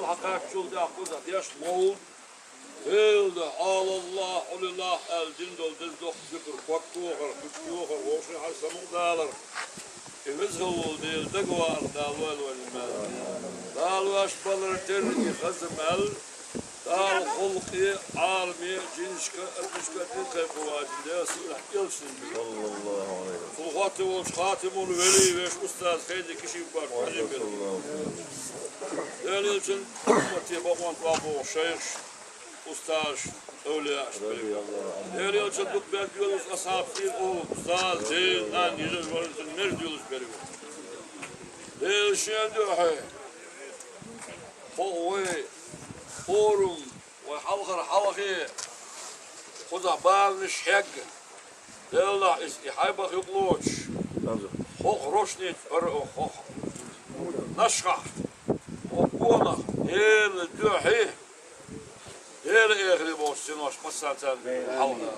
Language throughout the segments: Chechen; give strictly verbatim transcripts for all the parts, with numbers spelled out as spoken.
Хьакхаччул тӀехь кхуза деш мовлид. Дела духьа, алаллахь, улиллахь аьлла, дин долу деза доккха зикр, ког тохар, куьг тохар, вовшийн хьан самукъадалар. И веза волу Дела дагавахар Дала лойла вайна мел. Дала ваьш балар терра и хаза мел. Дала халкъе, Ӏаламе, жинашка, адамашка дин кхайкхо ваьчна Дела сийлахь элчанан бина. Саллаллаху алейхи ва саллям. Цул хатта волчу хатимул вели вешан устаз Хайди Кишип баш бина. Дела элчан уммате бакъонца вахбоху шайхаш, устазаш, эвлияаш берг. Дела элчан дукха берг доьлуш асхьаб сийр олу, устаз, жайна, нана, йижа, валентин мерз доьлуш берг. Дела шен дуьхьа. Хо вай орум, вай хьалхара хьалхе, кхузахь баланаш хьегга. Деллахь иза и хьайбах юкъалоцуш. Хох рошница ара хох. Нашхахь. Хох гонах. Дела дуьхьа. Дела эхаре бохуш синош массанца хьалха.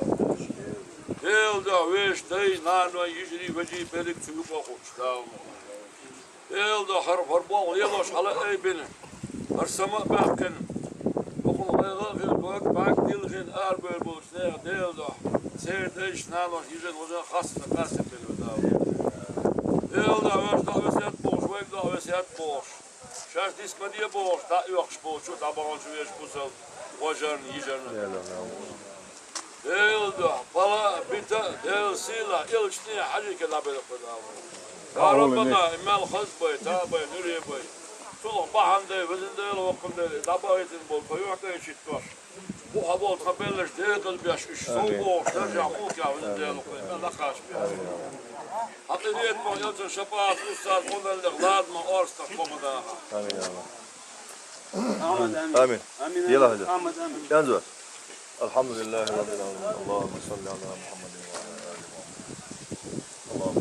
Дела дуьхьа вешан дай, наной, йижарий, вежарий берриг цу юкъа хуучу Дала мо. Дела дуьхьа хӀара, хӀара болх лелош хьала а айбина, хӀара сама а баьккхина, бакъо гӀайгӀа а хилла, дог бӀаьрг дилла хилла, арабевр болчу нехан Дела дуьхьа, церан дайша, наноша, йижарша, вежарша хастам, къастам делла Дала. Дела дуьхьа ваьш дӀа а весет бохуш, вайга дӀа а весет бохуш, шаьш дисма де бохуш, дӀа а оьхуш болчу, дӀабаханчу вешан бусалба вежарна, йижарна. Дела дуьхьа, бала а, бита а, Дела сийлахь, элчане хьажийке дӀабелла кху Дала. Я Раббана, и мел хаза бай, та бай, нуьре бай. Цунах бахьана дай, везан Дела, воккхун Дела, дӀабахийтина болу тхо юьхькӀайчуьйтуш. Бу хьан болу тхан беллаш декъаза беш, уьш сов бохуш, даржехь, мулкехь, везан Дела, кху и мел дӀакхачбеш. Хьан къинхетамах, элчан шапаӀатах, устаз Ӏуналлех, ладамах, орстах боху даха. Амин. Амин. Амин. Амин. Амин. Амин. Амин. Амин. الحمد لله رب العالمين. اللهم صل على محمد وعلى آل محمد. اللهم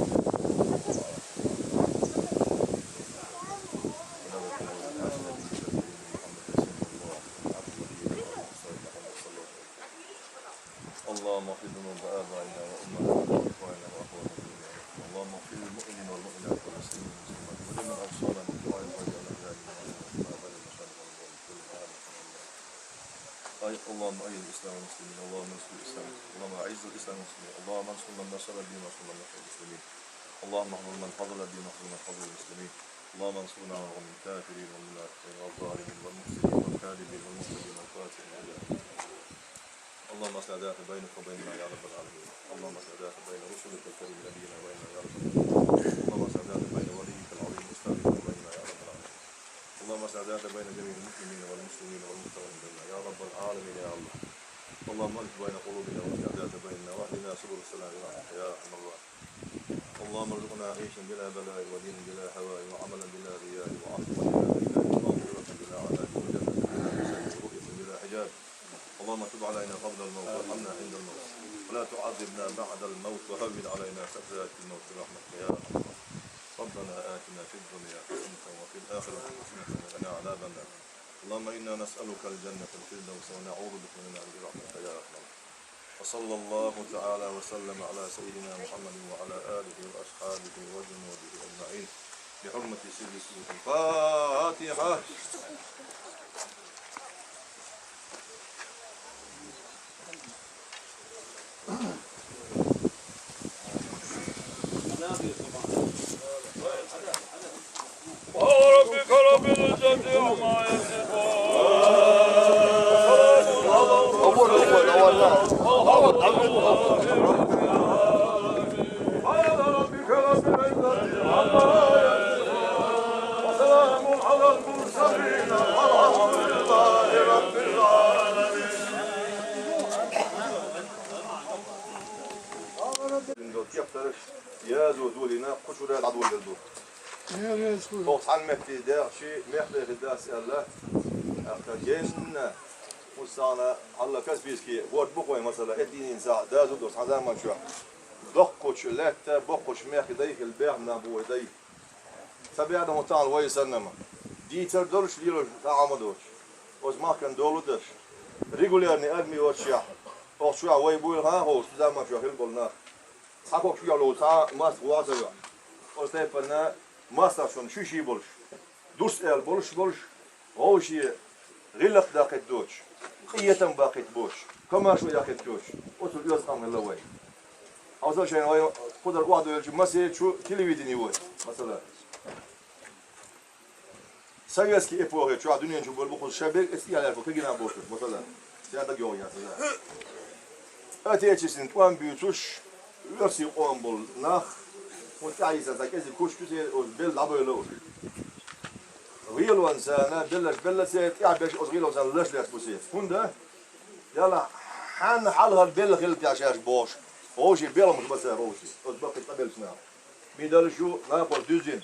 اللهم اغفر ذنوب آبائنا وأمهاتنا وإخواننا وأخواتنا جميعا. اللهم اغفر للمؤمنين والمؤمنات والمسلمين والمسلمات ولمن أوصانا بالدعاء الخير على أحيائنا وأمواتنا ما بين المشارق والمغارب. آي-، اللهم أيد الإسلام والمسلمين، اللهم انصر الإسلام، اللهم أعز الإسلام والمسلمين، اللهم انصر من نصر الدين وانصر من نصر المسلمين، اللهم اخذل من خذل الدين واخذل من خذل المسلمين، اللهم انصرنا على القوم الكافرين والمنافقين والظالمين والمفسدين والكاذبين والمعتدين والفاسقين والمجاهرين. اللهم أصلح ذات بينك وبيننا يا رب العالمين. اللهم أصلح ذات بين رسلك الكريم نبينا وبيننا يا رب العالمين. اللهم أصلح ذات بين وليك العظيم أستاذنا وبيننا يا رب العالمين. اللهم أصلح ذات بين جميع المؤمنين والمسلمين والمبتغين بيننا يا رب العالمين يا الله. اللهم ألف بين قلوبنا وأصلح ذات بيننا واهدنا سبل السلام برحمتك يا أرحم الراحمين. اللهم ارزقنا عيشا بلا بلاء ودينا بلا هواء وعملا بلا رياء وعفوا بلا رياء ومغفرة بلا عذاب وجنة بلا حساب ورؤية بلا حجاب. اللهم تب علينا قبل الموت وارحمنا عند الموت ولا تعذبنا بعد الموت وهون علينا سكرات الموت برحمتك يا أرحم الراحمين. ربنا آتنا في الدنيا حسنة وفي الآخرة حسنة وقنا عذاب النار. اللهم إنا نسألك الجنة الفردوس ونعوذ بك من النار برحمتك يا أرحم الراحمين. وصلى الله تعالى وسلم على سيدنا محمد وعلى آله وأصحابه وجنوده أجمعين بحرمة سر سورة الفاتحة. ربك رب العزة عما يصفون. سبحان ربك رب العزة عما يصفون. وسلام على المرسلين والحمد لله رب العالمين. Дин долчу кептарш язо долийна, кху чуьра дӀадолийна ду. Оха цхьана метте дехчи, мехкахи дац аьлла, тӀаккха генна, хӀусана, Алла Каспийский, горд бу-кх вайн, масала, эттийна сахь дазу до цхьа заман чохь. Доккхачу лаьтта, боккхачу мехкадай хила бехна бу вай дай. Ца беана хӀун тахана вай санна ма. Дийцар долуш, лелош цхьа а ма доцуш. Оцу махкана долу дерш. Регулярный арми йоцушехь, оха чохь вай буйла хан а ховшу, цу заман чохь хила болу нах. Цхьа ког чохь лову, цхьа а маска вогӀу ца йоӀ. Оцу тайпана массаршонна шуьший болуш, дус аьлла болуш, болуш, Вовше гӀиллакх даккхийта доцуш, къинхетам баккхийта боцуш, комаьршо яхийта доцуш, оцу оьзда къам хилла вай. Хьовсал шайна вай кхузара охьадоьллачу массерчу телевидени вай, масала. Советский эпохи чохь дуьнен чу болу бу кхуза ша берг эцна иалаьрхо кегина бохуш, масала. Ша даг йогӀу яц, да. Отечественный тӀом буьйцуш, оьрсийн къоман болу нах, хӀун тӀаьхьа йиса сан кӀезиг кучу церан оцу белла дӀабевлла уьш. ГӀелонца царна белларш белла церан, тӀаьхьа берш оцу гӀелонца лаш лаьцна бу церан. ХӀунда? Яла хьанна хьалхара белла хилла тӀехь шаьш бохуш, вовшийн белхамаш бан цара вовшийн, оцу баккхий къабеллачу наха. Мидалш ю, накъост дуьззина.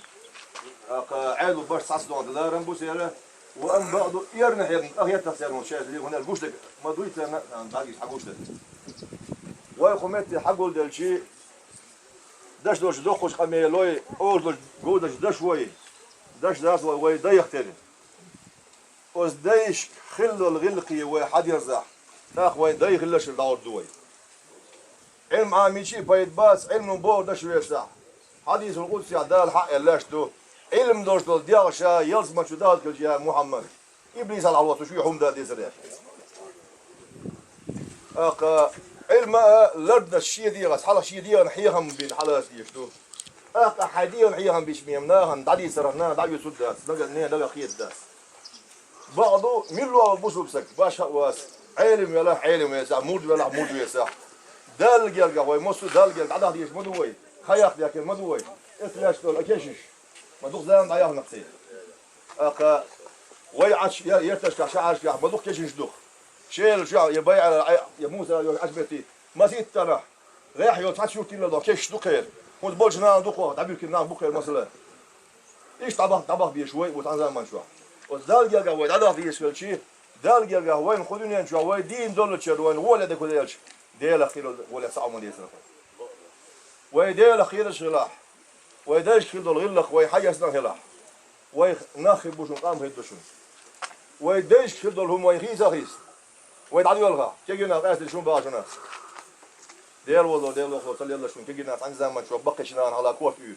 ТӀаккха Ӏедал баш цхьацца догӀна ларам бу церан, ва амма бакъду эрна хьерна къахетта церан шаьш ле, хӀунда гуш дерг ма дуй царна, дӀагиша хьан гуш дерг. Вай кху метте хьагулделчи, даш долчу доккхачу къамелой, оза долчу говзачу даш вай, даш дац вай, вай дайх тера. Оцу дайшка хилла долу гӀиллакхе вай хьадерзахь, тӀаккха вайн дай хилларшилла дӀагӀур ду вай. Ӏилма Ӏамийча а пайда бац, Ӏилмано бохург даш весахь, хьадисал къудсехь Дала хьаъ аьлла лаьтташ ду, Ӏилма долуш долу дегӀ ша ялсамани чу даха хилча, я Мухьаммад, иблисал хьалха цу чу хӀума дан дезара. ТӀаккха Ӏилма а лардеш шен дегӀаца, хьалха шен дегӀан хьехам бина хьалаца дезаш ду. ТӀаккха хьайн дегӀан хьехам бича мема нахана дӀадийцарх наха дӀаоьцур дац, нагахь ненан дагахь хетар дац. Бакъду, милла ву бусулба стаг, башха а вац, Ӏелам велахь, Ӏелам весахь, мурд велахь, мурд весахь. Далла гергахь вай, массо а Далла гергахь дӀадахьа дезаш ма ду вай, хан яккха даьккхина ма ду вай. Эцна лаьтташ долу а кешнаш, ма дукха зама дӀаяхна-кх церан. ТӀаккха вай Ӏачу я ерташкахь, шахьаршкахь ма дукха кешнаш ду-кх. Шелачохь я БайӀара, я Муса йолчу Ӏачу метте, маситтанахь, гӀехь йолу цхьацца юрт йиллал доху кешнаш ду кхеран. ХӀунда болчу нахана дукхох дӀабуьркина нах бу кхеран, масала. Иштта дӀабахка, дӀабахка безаш вай оцу цхьана заманчохь. Оцу Далла гергахь вай дӀадахьа дезаш хилчи, Далла гергахь вайна кху дуьнен чохь вай дийна доллучара вайна гӀоле дерг хӀун ду аьлча, Делах кхийралла гӀоле цхьа а хӀума дацара. Вай Делах кхийраш хилахь, вай дайшка хир долу гӀиллакх вай хьан ясна хилахь, вай нах хир бу шуна, къам хир ду шуна. Вай дайшка хир долу хӀума вай хийца а хийцина. Вай дӀадоьлхахь, кегий нах къаьстина шуна бахьа шуна. Дела воло, Дела вохло ца лелла шуна, кегий нах цхьана заманчохь баккхийчу нахана хьала корта уьйр.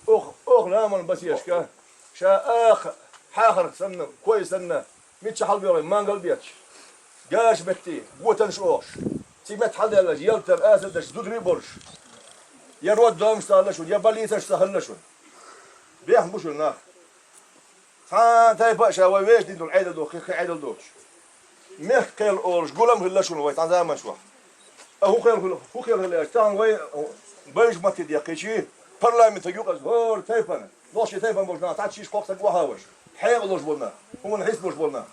Оха, оха ламан басешка, ша аха, хьахарх санна, кой санна, мичча хьалабоьлхий мангал а бетташ, гаш метте, готанаш охуш, ци метта хьалдаьллаш, ялтан асадаш, зударий а болуш, я роддомаш ца хилла шуна, я больницаш ца хилла шуна. Бехна бу шуна нах. Цхьана тайпа а ша вай вешан дин долу Ӏедал ду, кхин, кхин Ӏедал доцуш. Мехкан кхел олуш гулам хилла шуна вай цхьана заманчохь. А хӀун кхел хилла, хӀун кхел хилла аьлча, тахана вай байш матте деккхичи, парламентан юкъаза хӀора тайпана, нохчийн тайпана болчу нах цхьацца шиш-кхокхсаг охьаваш, хьекъалуш болу нах, хӀуманна хьийсалуш болу нах.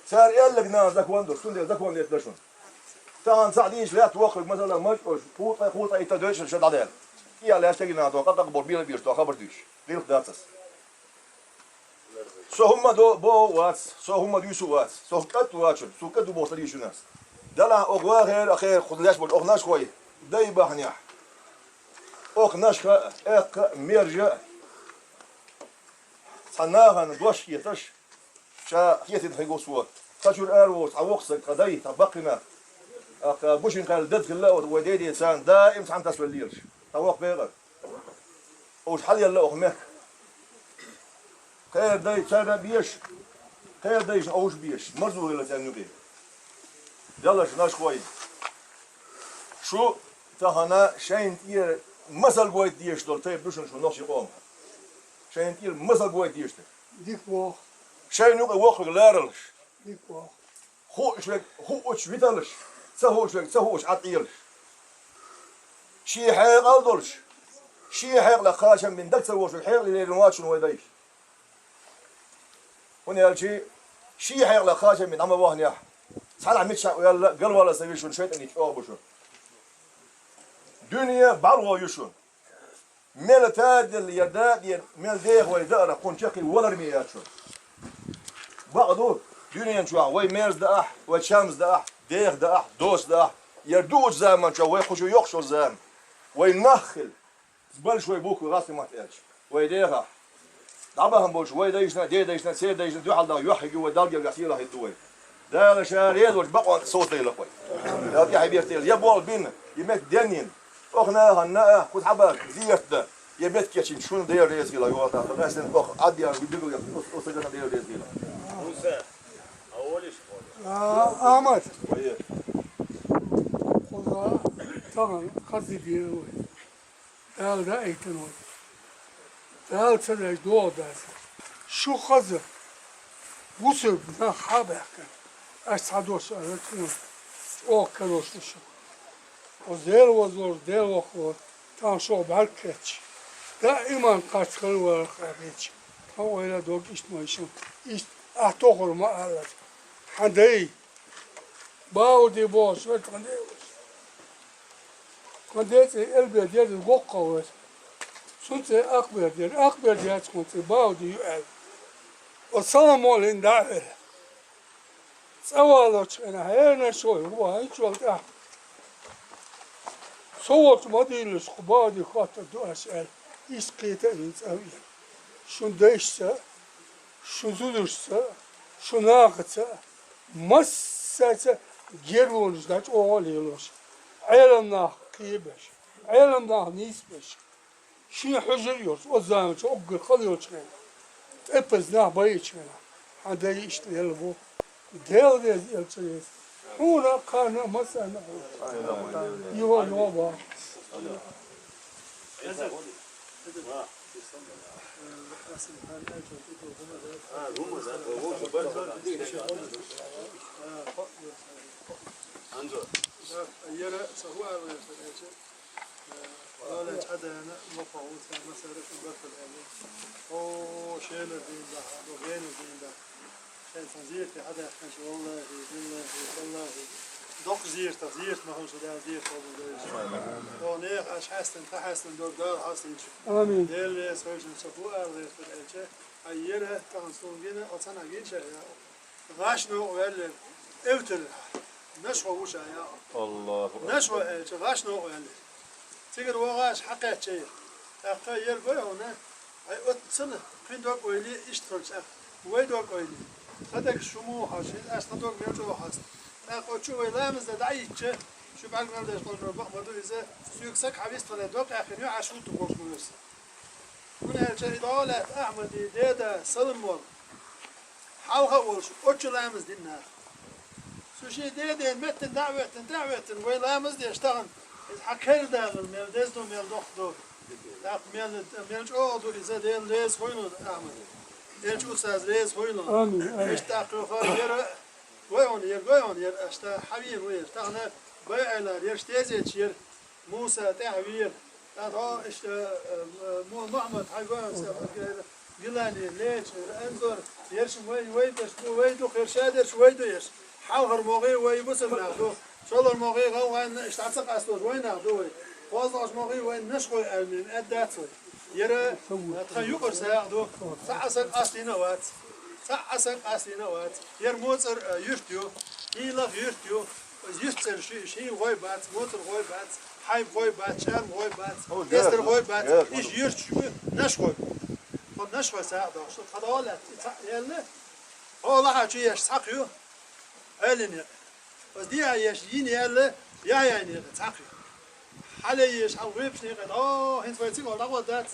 Цара аьлларг нахана закон ду, цундела закон летта шуна. Тахана цхьаъ дийча лаьтта воккхарг, масала, маж ош, кхузткъе, кхузткъе итт дойшуш ша дӀадаьлла. КӀел лаьцна кегий нахана тхо къа-къа боху бела беш тхо хабар дуьйцуш. ГӀиллакх дац ас. Со хӀумма до-, боху а вац, со хӀумма дуьйцу а вац, со кӀант а вацахь, со кӀант ду боху ца дийшина ас. Делахь оха вахера, а хера, кхуза леш болчу оха нашхой, дай бахьанехь. Оха нашха а, эккха а, мержа а. Цхьа нахана дош хеташ, ша хетина хи гуш ву. Цхьа чуьра ара ву, цхьа воккха стаг, тхан дай, тхан баккхий нах. Аккха гушин кхаьлла дада хилла а, вай дедеца даим цхьаьна тасвелла лелаш. Тхан воккха бегӀар. Уьш хьалаелла оха мехка. Кхера дай царна а безаш, кхера дайшна уьш безаш, марзо хилла царна юкъе. Деллаш нашхой. Шу тахана шайна тӀера масал гойта дезаш долу тайпа ду шуна, шу нохчийн къомах. Шайна тӀера масал гойта дезаш дерг. Дика боху. Шайна юкъе воккхарг ларалаш. Дика боху. Хууш верг хуучу виталаш, ца хууш верг ца хууш Ӏад Ӏелаш. Шен хьекъал долуш, шен хьекъалах кхачам бина даг ца вохуш верг хьекъале лерина вац шуна вай дайша. ХӀунда аьлча шен хьекъалах кхачам бина дӀа ма вахнехь, цхьанхьа миччахь а ваьлла, галвала ца веза шуна, шайтӀанийн чӀогӀа бу шуна. Дуьне бӀаргӀо ю шуна. Мел таделла я дадера, мел деха вай даарах кхунна чаккхе валар ма яц шуна. Бакъ ду, дуьнен чохь вай мерза даахь, вай чамза даахь, деха даахь, доса даахь, яра дуучу заман чохь вай кху чу йоккхуш йолу зама. Вай нах хила, большой буква гӀазкхийн матте аьлча, вай дехахь. ДӀабахана болчу вай дайшна, дедайшна, церан дайшна дуьхьал даха юьхь хир ю вай, Далла гергахь сийлахь хир ду вай. Дала ша реза волчу бакъонца совцадайла вай. Дала тӀаьхье бертайла. Я болх бина, я меттиг денйина. Оха нахана а, кхуза хьабаьхка, зерат дан. Е меттигерча шуна Дела реза хилва, йоах тӀаккха. Несен ох, Ӏадъян, гуьгуьгал яхаш, оцу, оцу сагана Дела реза хилва. Муса, а олуш хьо? А, Ахьмад. Вай. Кхуза тахана хаза дийр вай. Дала даийтина вай. Дала ца дайча догӀу дац. Шу хаза. Бусург нах хьа а баьхкина. Аш цхьа дош ара тхуна. ЧӀогӀа карош ду шу. О Дела вазлуш, Дела воккхалуш, тахана шух бӀаьрг кхетча, даиман кхаччалц вара кхетча, тхан ойла дог иштта ма йиш ю, иштта ахь тохар ма аллара. Хьан дай, Бауди бохуш вара тхан дай. Тхан дай цӀе Элберди яра, иза воккха вара. Цуьнан цӀе Акхберди яра, Акхберди яц, тхуна цӀе Бауди ю аьлла. О Салам-молла дӀа а вера. ЦӀа валлалчу хенахь, хьенан шо ю, ван хӀинчул тӀаьхьа. Со волчу ма дийлалаш, кху Бауди хоттур ду аш аьлла, иштта кхета а вина цӀа веана. Шун дайшца, шун зударшца, шун нахаца, массаьрца гергонаш дӀа чӀогӀа а лелош, Ӏелам нах кхебеш, Ӏелам нах нийсбеш. Шен хьуьжар а йолуш, оцу заманчохь уггар хала йолчу хенахь, тӀепаза нах байича хенахь, хьан дай иштта лелла бу. Дела деза, элча деза. Хьуна а, кхарна а, массарна а хьуна. Йо, йо, бах. Анзор. Яра са хӀу ала веза, элча? Валлахьи, хьан дена, мохь ву цхьа масарах баркалла аьлла. О, шелар дийна дахьа, бо генар дийна дахьа. Шайн цхьа зерте хьадаьккхинчу, валлахьи, биллахьи, таллахьи. Доккха зерта, зерта ма хӀума шу Дала зерта хьо бу дайша. О, нехан аша хьаьстина, тхан хьаьстина дог Дала хьастийча. Амин. Дела веза вайшинна со хӀу ала веза аьлча, хьан яра, тахана суна гина, оцу хьан гина ша яа. ГӀаш новкъа ваьллера, эвтара, Нашхо ву ша яа. Аллаху акбар. Нашхо аьлча, гӀаш новкъа ваьллера. Цигара вогӀуш хьакхаьчча яра. ТӀаккха яра гой хьуна, хьай оццана, кхин дог ойли, иштта хилча, вай дог ойли. Тхан дагаш шу муха хьожу, иза аш тхан дог мел чӀогӀа хьоста. ТӀаккха оцу чу вай ламаз дан дӀа а йитча, шу бӀаьрг мел деш кхолчуьра бакъ ма ду иза, соьга саг хьан вистхиле дог аьхкина ю, Ӏаш ву ту бохуш ма весса. ХӀунда аьлча и дӀо лаьтта Ахьмади деда Салам-молла. Хьалха а волуш, оцу ламаз дина нах. Цу шен деден меттана дӀа а хӀоьттина, тӀе а хӀоьттина, вай ламаз деш тахана, иза хьан кара дагӀар мел деза ду, мел доккха ду. ТӀаккха мел, мел чӀогӀа ду иза, Дела реза хуьлда, Ахьмад. Элча устаз реза хуьлда. Амин, амин. Иштта тӀаккха юха яра, гой хьуна яра, гой хьуна яра, аша хьан вийна ву яра. Тахана Байт-Ӏелара, яра Штезетча яра. Муса тӀаьхьа веара. ТӀаккха иштта, э, Му-, Мухьаммад хьайба, Гилани, Леча, Анзор, ерш вай, вай дерш ду, вай ду, кхерша дерш вай ду ерш. Хьалхара могӀи вай бусалба нах ду. ШолгӀа могӀи гӀалгӀайна иштта ца къастор вай нах ду вай. КхозлагӀча могӀи вай Нашхой аьлла, аьддац вай. Яра, э, тхан юкъара сагӀа ду. Цхьа а саг къастийна а вац. Цхьа а саг къастийна а вац. Яра МоцӀар, э, юрт ю. ХӀийлах юрт ю. Иза юьртара ши-, шийла гӀой бац, моцара гӀой бац, хьайба гӀой бац, чӀарма гӀой бац, эстара гӀой бац, иза юьрташ ю, Нашхой. Тхо Нашхой сагӀа дохуш ду, тхан дӀо а лаьтта, и цхьаъ яьлла, хьо лахьа чу еш цхьакха ю, Ӏелин некъ. Аса диа еш йина яьлла, Яхьъяй некъ цхьакха ю. Хьале еш хьал гӀоьбаш некъа, о, хӀинца вай цига дӀагӀо дац,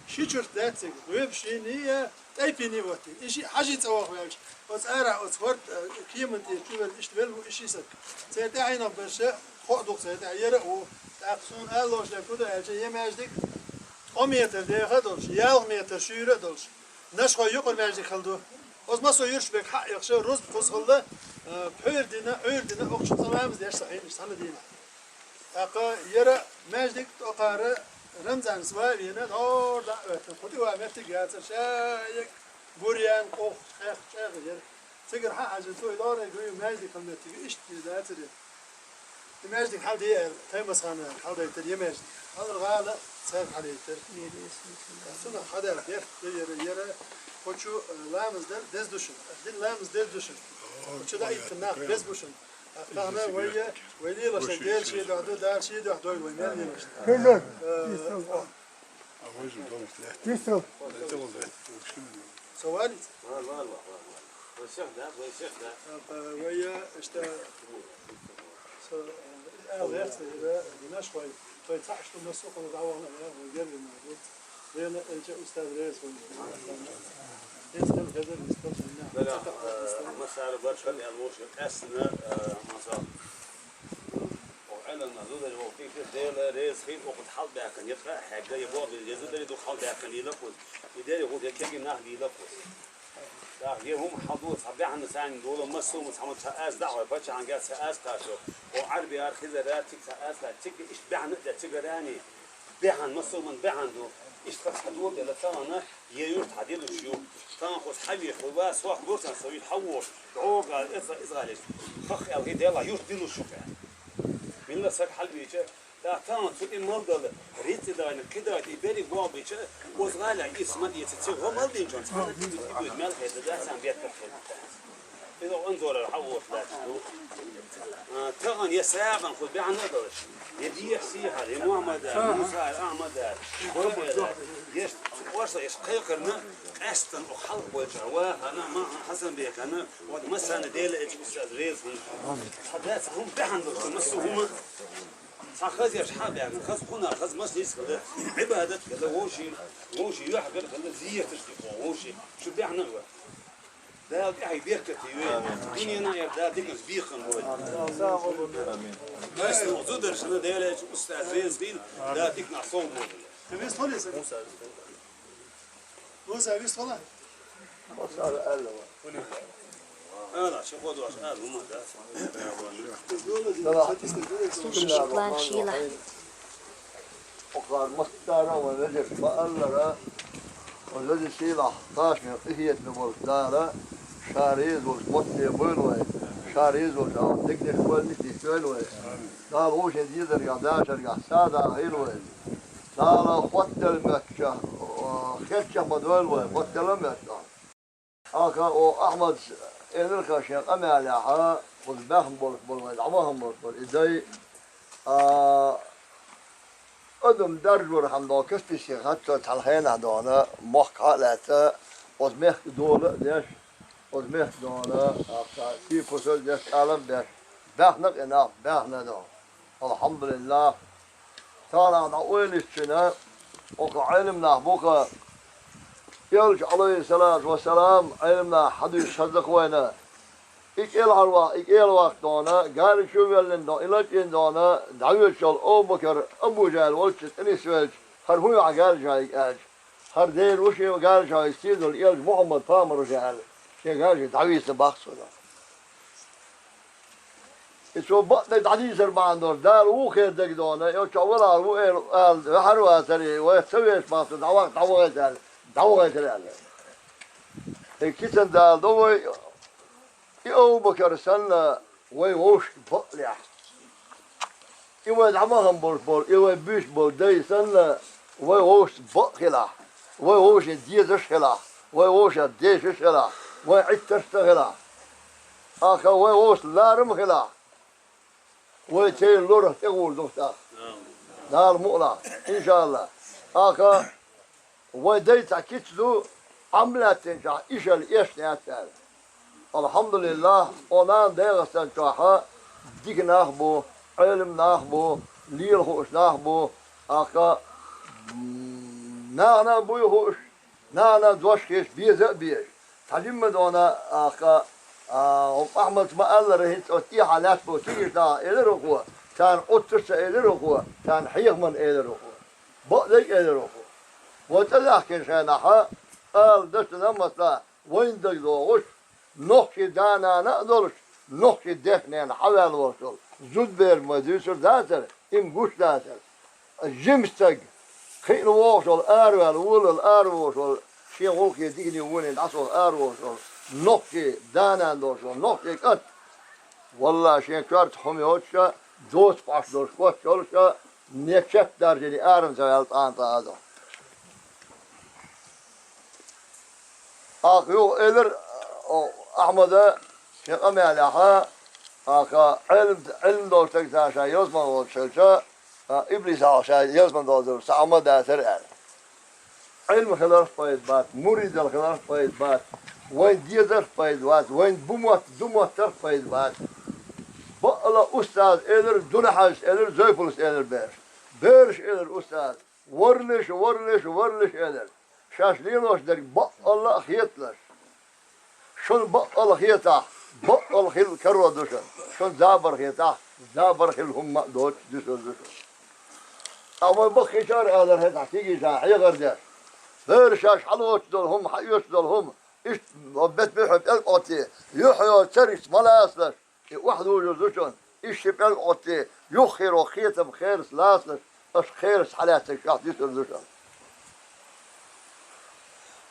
ши чурт дац цига, гӀоьбаш йина, тӀайпа йина оттина. И шиъ хьажий цӀа ваха ваьлча, оцу ара, оцу хӀорд, э, кеман тӀе чу велла, иштта велла ву и ши саг. Церан тӀаьхьенах берша, кхоъ ду-кх церан тӀаьхьа, яра а ву. ТӀаккха суна алалуш дерг хӀун ду аьлча, е маьждиг ткъо метр деха а долуш, ялх метр шуьйра а долуш, Нашхой юкъара маьждиг хила ду. Оцу массо а юьрташ берг хьаъ яхаша, рузба кхуза хилла, э, пхьуьйра дина, Ӏуьйра дина, окху чу цкъа ламаз деш ца хьийна, цхьана дийнахь. ТӀаккха яра маьждиг тӀокхара Рамзанас ван а вийна, дӀора дӀа а оьттина, кху тӀе ван меттиг яцара, шайиг бурьян, къух, къех, чӀегӀ яра. Цигара хьан хьажа, цо и дӀора гуй маьждиг хила меттиг, иштта дийр дацара. И маьждиг хьалде аьлла, Таймасхана хьалдайтара, я маьждиг. Хьалара гӀала цаьрга хьалдайтара. Цунах хьадаьлла дерт, яра, яра, кху чу, э, ламаз дар деза ду шуна. Дин ламаз деза ду шуна. Кху чу даийтина нах беза бу шуна. Тахана вай, вай лелаш дан Дела шен дуьхьа ду, Дала шен дуьхьа дойла вай мел лелаш дан. Э, Вистал. Со валица? Вал, вал, вал, вал, вал. Вай всех, да? Вай всех, да? Вай, э, иштта, со, э, ала яц, э, Нашхой, тхой цхьаъ шу массо а хӀума дӀавахана, э, вай герга ма ду. Дела элча устаз реза хуьлда. Эс хила хезар нисбат хӀунда. Бала, э, массара баркалла аьлла вовшашка къаьстина, э, масал. Оха Ӏилманах зударий вовшашка Дела реза хила, оха хьалбаьхкина, я тӀаккха хьегга, я боху, я зударий ду хьалбаьхкина лела кхуза. И дерриг гӀуллакх я кегий нах лела кхуза. ТӀаккха я хӀума хьал ду, цхьа баьхна царна дола, массо а цхьа ма цхьа аз дахьа, паччахьан гӀа цхьа аз кхачо. Оха Ӏарбияр, хизарар, цига цхьа аз кхачо, цига иштта баьхна а даьлла, цигарани. Баьхна, массо а баьхна ду. Иштта цхьа дола делла, тахана я юрт хьадилуш ю. Тахана кхуза хьавеха, ва сох гурсан со юрт хьавош. ДӀога, иза, иза гӀалиш. Хах аьлла, хи дела, юрт дилуш ю кхе. Милла саг хьалвича, да тахана цу и малдала, рици дайна, кидайта, и берриг болбича, оз гӀала исма дийца, цу гӀо малдинчон, цхьана дибуд, дибуд, мел хеда, да сан бетка хеда. Иза анзорар хьавош лаьтташ ду. А, тахана я сагӀан хӀу баьхна а далаш, я дехьа сийхьар, я Мухьаммадар, Мусар, Ахьмадар, Бакъадар, я ш-, орса, я ш-, кхайкхарна, къаьстан оха хьалха бойча, вахана, ма-, Хьасанбекана, вот массана Дела элча устаз реза хӀума. Хьа дац хӀума баьхна долаш, масса хӀума. Цхьа хаза еш хьа баьхна, хаза кхуна, хаза маслис хила, Ӏибадат хила, вовши, вовши юьхьгар хила, зиярташ хила, вовши. Шу баьхна а ва. Дала тӀехьа беркате йой. Дуьненахь яр Дала диканца бекхам бой. Амин. Ас ну зударшна Дела элча устаз реза хила, Дала диканахь сов бой. Амин. Муса, вис хала? Муса, аьлла ва. Ала, ши кхо дош, ала, хӀума да. Слушай, Шеклан Шила. Охар махтара ва везир ма аллара, ва везир Шила, ташмир, къихетна бол Дала, ша реза волча мотте бойла вай, ша реза волча дегнаш бойла, миттиш бойла вай. Дала вовшийн дезаргахь, дашаргахь, сада хила вай. Дала хоттал моьттача, о, хетача ма дойла вай, хоттал моьттача. Аха, о, Ахьмад, элира-кх шен къамелехь, кхуза баьхна болуш болу вай, дӀавахана болуш болу и дай, а, адам даржорхьама дона, Каспийске хатто цхьана хенахь дона, мохк хьа а лаьцна, оцу мехка дола а деш, оцу мехка дона, аха, ший пусар деш, кӀалам а беш, баьхна-кх и нах, баьхна дона. Алхьамдулиллах. Тахана дӀа ойла йича, оха Ӏелам нах бу-кх, Элча, Ӏалайхиссалату вассалам, Ӏелам нах хьадуьйцуш хаза-кх вайна. И кӀелхьарваккха, и кӀелваккха дона, гарга чу а веллина дона, и лачкъийна дона, дӀавоьдуш йолу Абу-Бакар, Абу ЖахӀал волчу тӀе нисвелча, хӀара хӀун ю хьан гарга чу хьайга аьлча, хӀара дера ву шен гарга чу хьайга, сийдолу Элча Мухьаммад-пайхамар ву шен аьлла, шен гарга чу дӀавийца бахка цо. И цо бакъдерг дӀадийцар бахьана долуш, Дала ву хер дагадогӀу, и оцу чохь валахь ву эр ала ваьхьар вацаре, вай ца вешаш бахьана цо дӀавахка дӀавахийтар аьлла, дӀавахийтар аьлла. И кицан Дала до вай, и Абу-Бакар санна, вай вовшашка бакълехь. И вай дӀавахана болуш болу, и вай буьйцуш болу дай санна, вай вовшашца бакъ хилахь, вай вовшийн дезаш а хилахь, вай вовшашца дешаш а хилахь, вай Ӏиттарш а ца хилахь. Аха, вай вовшашца ларам а хилахь, вай церан лорах тӀегӀур ду тӀаккха. Дала мукъ лахь, иншааллах. Аха, вай дай цхьа кица ду, Ӏам лаьттинчохь ишал эшна яц аьлла. Алхьамдулиллах, о нана ДегӀастан чохь дика нах бу, Ӏелам нах бу, лела хууш нах бу, аха, м, нахана буй хууш, нахана дош хеш, беза а безаш. Цхьа жимма дона, аха, а, хӀума Ахьмадс ма-аллара, хӀинца оцу тӀехьа лаьцна болу цигиш нахана элира хӀокхо, царна оццуш ца элира хӀокхо, царна хьехаман элира хӀокхо. Бакъдерг а элира хӀокхо. Вай цӀа даьхкина шайнахьа, ала дашна масала, вайна дагадогӀуш, нохчий да-нана а долуш, нохчий дехнена хьаваьлла волуш волу зудбер ма дуьйцур дацара, и ма гуш дацара. Жимачу стаг, кхиъна вогӀуш волу араваьлла, волалла аравогӀуш волу, шен гӀуллакхе дикане вонийна дӀасолу аравогӀуш волу, нохчий да-нана долуш волу, нохчий кӀант. Валлахь, шен коьрта хӀума йоцуша, доцу пхьош долуш коч йолуша, не четта даржийна арана ца ваьлла цкъа а цкъа а до. Аха юха элира, о, Ахьмада, шен къамелехьа, аха, Ӏилм, Ӏилм долуш стаг цара ша ялсамане волчу хилча, а, иблис хьалха ша ялсамане долуш ца хьама дацара аьлла. Ӏилма хиларх пайда бац, муридал хиларх пайда бац, вайн дезарх пайда бац, вайн бумотт, думоттарх пайда бац. Бакъала устаз элира, Дунахьажас элира, Зойпулас элира бераш. Бераш элира устаз. Варлаш, варлаш, варлаш, элира. Шаьш лелош дерг баккъалла а хеталаш. Шуна баккъалла хетахь, баккъалла хила карор ду шуна. Шуна забар хетахь, забар хила хӀумма а доцуш дуьсур ду шуна. Ткъа вайн баккхийчара алара хӀетахь кегийчарна хьехар деш. ХӀара шаьш хьалоцуш долу хӀума, хьаоьцуш долу хӀума, иштта бет-бухьа пӀелг Ӏоттий, юьхь йоцу цергашца ма лацалаш, и охьадужур ду шуна, иштта ши пӀелг Ӏоттий, юххеро кхетам кхерца лацалаш, аша кхерца хьалаьцнарг шаьш дуьсур ду шуна.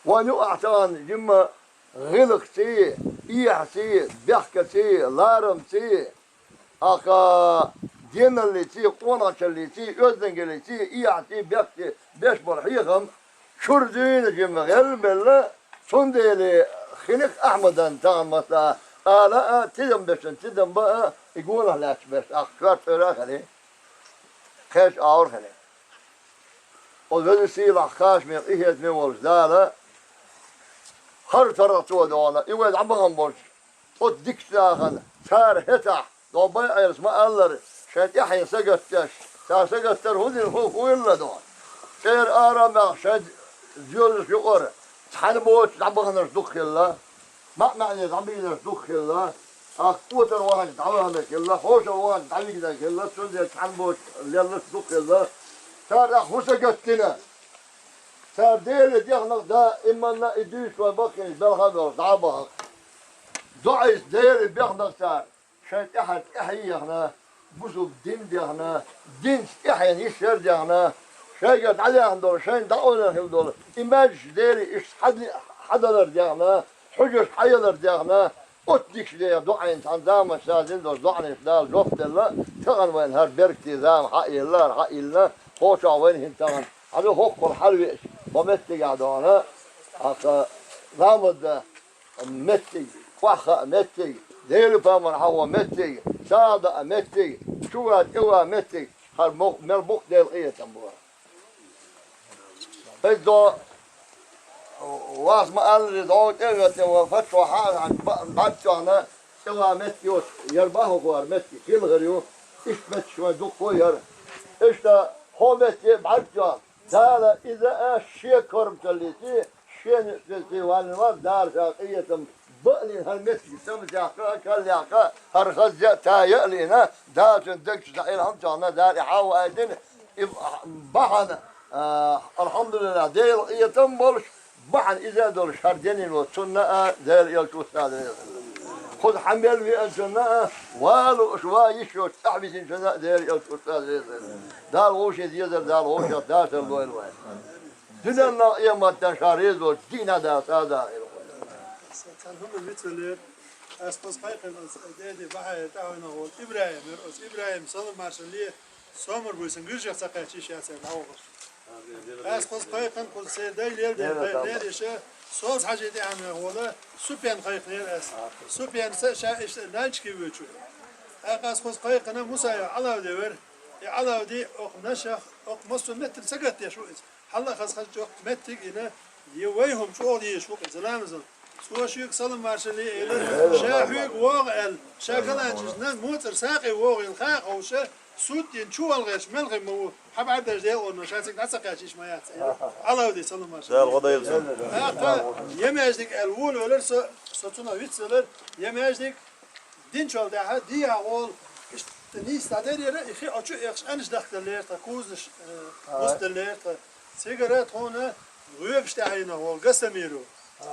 Вайн юкъахь тахана жимма гӀиллакхций, эхьаций, бехкаций, ларамций, аха, деналлиций, къонахчаллиций, оьздангаллиций, эхьаций, бехкаций беш болу хьехам чуьра дуьйна жимма гӀелбелла, цундела Хинкха Ахьмадан тахана масала ала а, тидам бешан тидам бан а, и гонах лаьтташ берш ахча коьртара а хили, кхечу агӀор хили. Оцу везачу сийлахь кхачаме къинхетаме волчу Дала хӀара таргӀат цо догӀана, и вай дӀабахана болчу оцу дикачу нахана, цара хӀетахь, догӀу байъалц ма-аллара, шайн тӀаьхье сагатдеш, цара сагатдар хӀун дина, хӀун, хӀун хилла догӀу. ЦӀера ара а баьхна, шайн доьзалш юкъара цхьаьна боцуш дӀабаханарш дукха хилла, маьӀ-маьӀне дӀабийларш дукха хилла, тӀаккха отар ваханчу дӀаваханарш хилла, хьошалгӀа ваханчу дӀавигнарш хилла, цундела цхьаьна боцуш лелларш дукха хилла. Цара тӀаккха хӀун сагатдина? Цара Деле дехнарг даиманна и дуьйцу вайн баккхийчу белхан а долуш дӀа а бахарх. ДоӀийца Деле бехнарг цара, шайн тӀаьхьара тӀаьхье яхна, бусулба дин дехна, динца тӀаьхьенан йиш яр дехна, шайгара дӀалехна долу, шайна дӀакъевлина хила долу и маьждигаш Деле иштта хьади-, хьадалар дехна, хьуьжарш хьаялар дехна, оцу дикачу нехан доӀийна цхьана заманчохь дина долу доӀанашна Дала жоп делла, тахана вайна хӀара беркате зама хьаелла, хӀара хьаелла, кхочахь вайна хӀинца тахана хьан ду хӀоккхул хьалавеача, хӀо меттигехь догӀана, хьан ламаз дан меттиг, кхоаххаа меттиг, Делан пайхамар хьахо меттиг, сагӀа даа меттиг, чу ван, тӀе ван меттиг, хӀара мо-, мел боккха Делан къинхетам бу. Хьайца до вас ма-аллара, догӀу тӀе а хӀоьттина, ван паччахьо хьан ба-, бӀаьрг тоьхна, тӀе ван меттиг йоцу, яр бахьа хӀара меттиг, хила хир ю, иштта меттигаш вайн дуккха а яр. Иштта хӀо метте бӀаьрг тоьхна, Дала иза а шен корматаллица, шен ницкъаллица валлина вара, Дала ша къинхетам бааллина хӀара меттиг саматаьккха а, каллаяккха а, хӀара хаза а, тая а лиъна, Дала цуьнан даг чу дӀа Ӏилла хӀума тоьхна, Дала и хьан а ваийтина, и бахьана, а, алхьамдулиллахӀ, Делан къинхетам болуш, бахьана иза а долуш, хӀара денйина волчу цунна а, Делан элча устаза реза. Кхуза хьан мел веанчунна а, ван лууш, ван йиш йоцуш тӀаьхьависинчунна а Делан элча устаза реза. Дала вовшийн дезар, Дала вовшех дацар лойла вайн. Дуьненна а, къематдийнахь а ша реза волчу дийнахь Дала цӀа а дахийла. Цхьана хӀуманна вицвеллера. Ас кхуза кхайкхина оцу дедий бахьана тӀаьхьенах волу ИбрахӀим яра. Оцу ИбрахӀим салам маршалле, Сомар буьйсанна гуьржех ца кхаьчча йиш яц аьлла дӀавахара. Ас кхуза кхайкхина, кхуза церан дай леладелла кхайкхинера иша, Соьлжа-Хьаьжин тӀехь хьаьнга волу Супен кхайкхинера ас. Супенца ша иштта Нальчике воьдуш вара. ТӀаккха ас кхуза кхайкхина, Мусаев Ӏалавди вара. И Ӏалавди окху нашах, окху массо а меттиг сагатдеш ву иза. Хьалла а хаза хаза чӀогӀа меттиг а йина, я вай хӀума чӀогӀа дезаш ву-кх иза ламазал. Цо шуьга салам маршалле а элира, ша хьоьга вогӀу аьлла, ша галанчашна моцӀара сакъе вогӀийла хан а ховша, сутдина чу вала гӀерташ мелхо ма ву, хьан бӀаьрдаш Делан орно, ша цига дӀа ца кхаьчча йиш ма яц аьлла. Ӏалавди салам маршалле. Дала гӀо дойла цунна. ТӀаккха Емеждиг аьлла волавелира со, со цунах вицвелира, Емеждиг динчул тӀаьхьа дехьа гӀолу, иштта нийса дӀадерира, и хи Ӏочу а экхаш, анаш дахкадаллера тхан, кузанаш, э, гӀусдаллера тхан. Цигара тхуна гӀоьбаш тӀаьхьенах волу Гасамиру, э,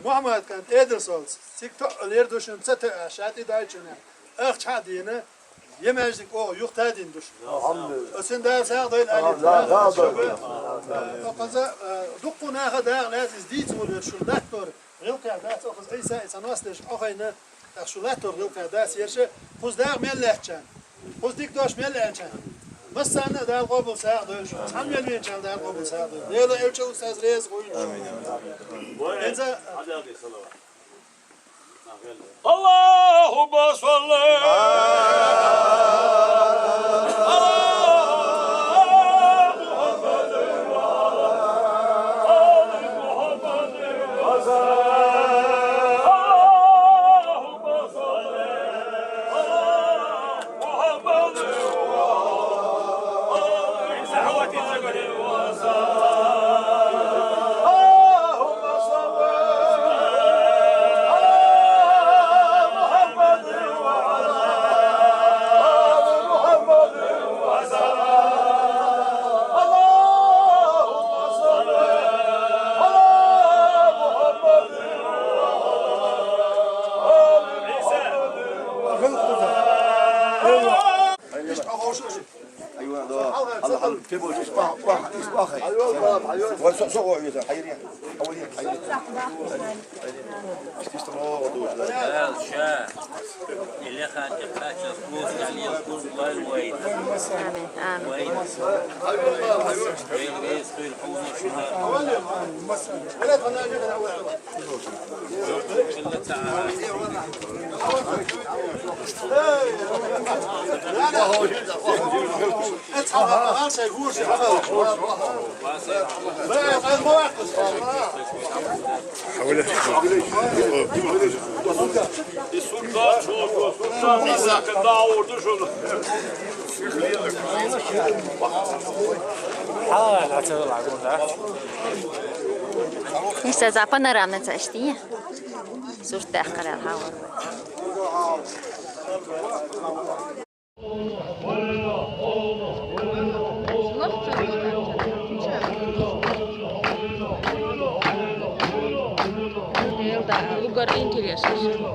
Мухьаммад кӀант Эдалсолц, цига тоъалера ду шуна ца тоьаш, ша тӀедоьжча, ахча хьа а дина, Емеждиг оха юхатадина ду шуна. Алхьамдулиллахь. Оцун Дала сагӀа дойла аьлла. Алхьамдулиллахь. Оцу хаза, э, дуккха наха дакъа лаьцна иза дийца волавелира шуна латтор. ГӀиллакхехь дац оха иза Ӏийса, и сан вас дерш Ӏохайна, тӀаккха шу латтор гӀиллакхехь дац ерша, кхуза дакъа мел лаьттачарна, кхуза дика дош мел аьллачарна. Массарна а Дала къобал сагӀа дойла шуна. Цхьана мел веначарна Дала къобал сагӀа дойла. Дела элча устаз реза хуьлда шуна. Хьайца. اللهم صل على محمد وعلى آل محمد وسلم. اللهم صل على محمد وعلى آل محمد. Ты будешь, испа-, испа-, испа-, Ой, со-, со-, ой, это, хайри, хайри, хайри. Бел ша. Иле хати кача кус, кали кус, вай, вай. Амин, амин. Вай. Вай, вай, вай. Нисса за панорамный цаштия. Сурт дахкара хавар. Лугар интересный.